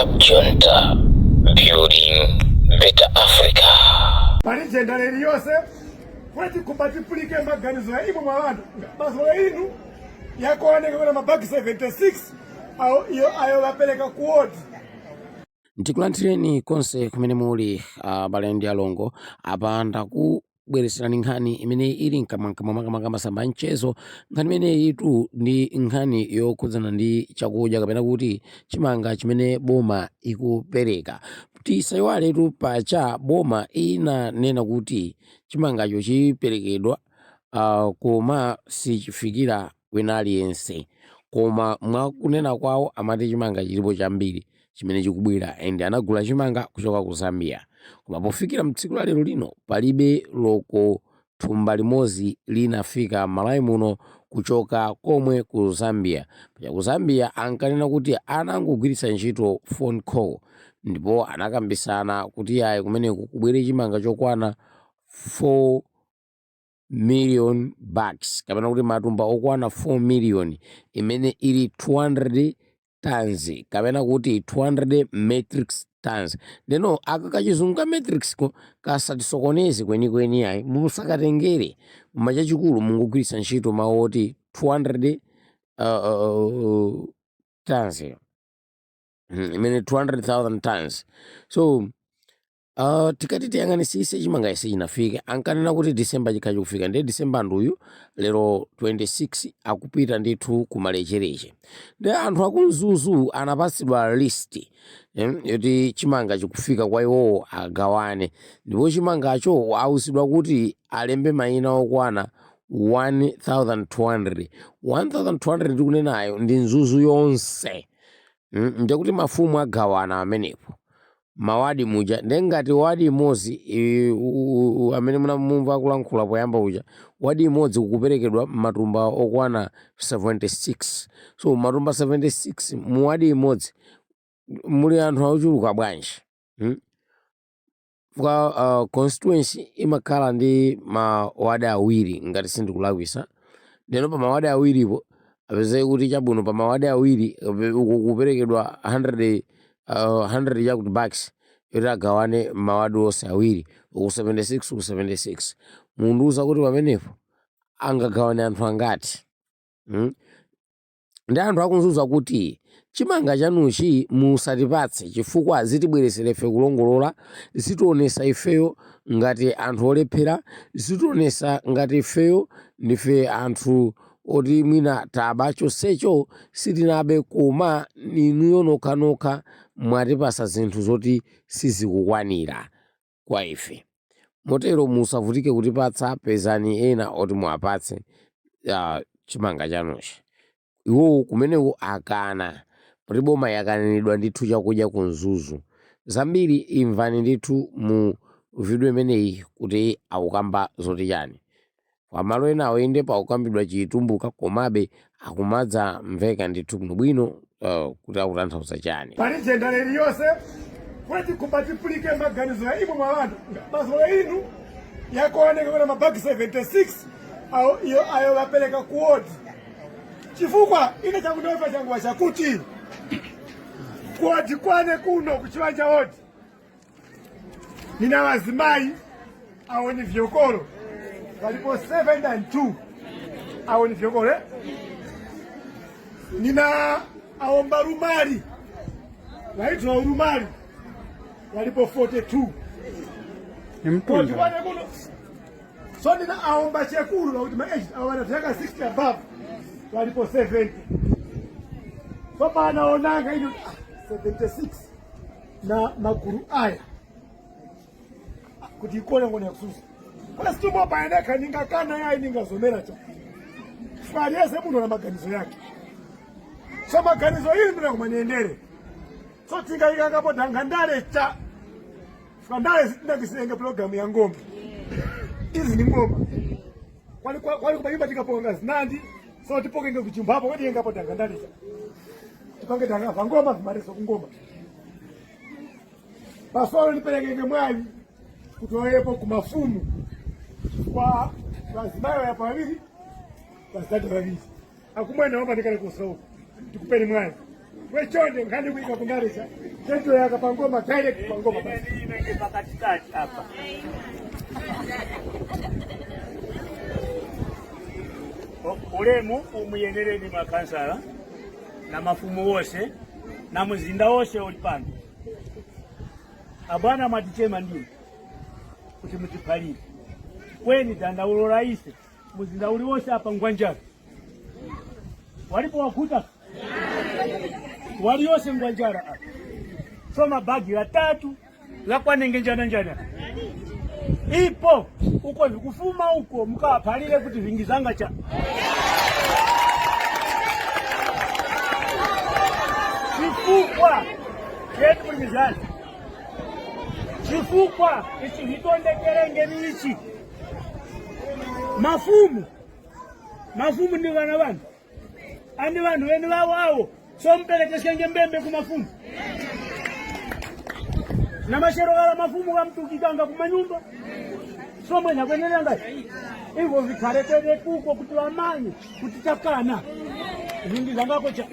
Cab Junta, building better Africa. Pali jenda liliyonse kuti kupatipulike maganizo ya imwe mwa vantu mazola inu yakuoneka kuna mabagi 76 ayo iyo ayo vapereka ku wodi. Ndikulandireni konse kumene muli, abale ndi alongo. Apa ndakubweretserani nkhani imene ili mkamwamkamwa, makamaka masamba a mchezo. Nkhani imeneyitu ndi nkhani yokhudzana ndi chakudya kapena kuti chimanga chimene boma ikupereka. Tisayiwaletu pacha boma inanena kuti chimangacho chiperekedwa, koma sichifikira wina aliyense. Koma mwakunena kwawo amati chimanga chilipo chambiri chimene chikubwera and anagula chimanga kuchoka ku Zambia. Koma pofikira mtsiku la lero lino palibe loko thumba limodzi linafika Malawi muno kuchoka komwe ku Zambia. Paja ku Zambia ankanena kuti anangogwiritsa ntchito phone call ndipo anakambisana kuti ayi, kumeneku kubwere chimanga chokwana 4 million bags kapena kuti matumba okwana 4 million, imene ili 200 tons kapena kuti 200 metric tons. Ndeno aka kachizungu ka metric ko kasatisokoneze kwenikweni ayi, musakatengere, koma chachikulu mungogwiritsa ntchito mawu oti 200 tons, imene 200,000 tons. So tikati tiyang'anisise, chimanga isi chinafika. Ankanena kuti December chikhala chikufika, ndiye December nduyu lero 26, akupita ndithu kumalechereche. Ndi anthu akumzuzu anapatsidwa list yoti chimanga chikufika kwa iwowo agawane, ndipo chimangacho awuzidwa kuti alembe mayina okwana 1200. 1200 tikunenayo ndi Mzuzu yonse. Ndikuti mafumu agawana amenepo mawadi muja. Ndiye ngati wadi imodzi, amene munamumva akulankhula poyamba uja, wadi imodzi kukuperekedwa matumba okwana 76. So matumba 76 mu wadi imodzi muli anthu ochuluka bwanji? Kwa constituency imakhala ndi mawadi awiri ngati sindikulakwisa. Ndeno pa mawadi awiripo apezeke kuti chabwino, pa mawadi awiri uku kuperekedwa 100, 100 chakuti bags yoti agawane mawadi onse awiri, uku 76, uku 76. Mundiuza kuti pamenepo angagawane anthu angati? Ndi anthu akumzuzu kuti chimanga chanuchi musatipatse, chifukwa zitibweresera ife kulongolola, zitionesa ifeyo ngati anthu olephera, zitionesa ngati ifeyo ndife anthu oti mwina taba. Chonsecho sitinabe, koma inuyo nokhanokha mwatipasa zinthu zoti sizikukwanira kwa ife. Motero musavutike kutipatsa, pezani ena oti muwapatse chimanga chanuchi. Iwowo kumeneko akana kuti boma yakanenedwa ndithu chakudya ku Mzuzu. Zambiri imvani ndithu mu video imeneyi kuti akukamba zoti chani. Pamalo enawo inde pakukambidwa Chitumbuka, komabe akumadza mveka ndithu bwinobwino kuti akutanthauza chani. Pali jenda liliyonse kuti kupatipulike maganizo ya imwe mwa vantu mazola inu yakuoneka kuna mabagi 76 ayo iyo ayo vapereka ku wodi, chifukwa ine chakundofa changuwa chakuti kuwodi kwane kuno kuchiwanja wodi nina wazimai awo ni vyokolo walipo 7 and 2, awo ni vyokolo, eh? Nina aomba rumali waitwa urumali walipo 42. Ni mtunda. Kodi kuno so nina aomba chekulu lakuti ma age awo wanataka 60 above walipo 70. So panaonanga ino 76 na maguru aya kuti ikone ngone yakususa kwa situmbo paeneka ningakana yayi ningazomera cha aliyese munhu na maganizo yake. So maganizo ili ndina kumaniendere, so tingaikakapo dangandale cha fukandale sitinakisenge programu ya ngoma izi ni ngoma kwali kwali kumayimba tikaponga zinandi. So tipokenge kuchimbapo kwati yengapo dangandale cha tipange danga vangoma vimariso kungoma pasolo niperekenge mwayi kuti wayepo kumafumu kwa vazimayi wayapo vaviri, vazidadi vaviri akumwene wapatikane kusauka. Tikupeni mwayi wechonde nkhani kuika kundalecha. Teto yaka pangoma direct pangoma basi. Ine pakatikati apa. Ulemu umuyenereni makansala na mafumu wose na muzinda wose uli pano. Abwana mwatichema ndiye kuti mutiphalire kweni dandaulo raise muzinda uli wose apa ngwanjala walipo wakuta waliyose ngwanjala apa so mabagi latatu lakwanenge njana njana ipo uko vikufuma uko mukawaphalire kuti vingizanga cha chifukwa chetu kuli mizazi chifukwa ichi vitondekerengeni ichi mafumu mafumu ndi vana vanhu andi vanhu venu vavo avo somperekesenge mbembe kumafumu na mashero kala mafumu kamtukikanga kumanyumba somwena kwenenanga ivo vikhale kwene kuko kuti vamanye kuti takana vindi zangako cha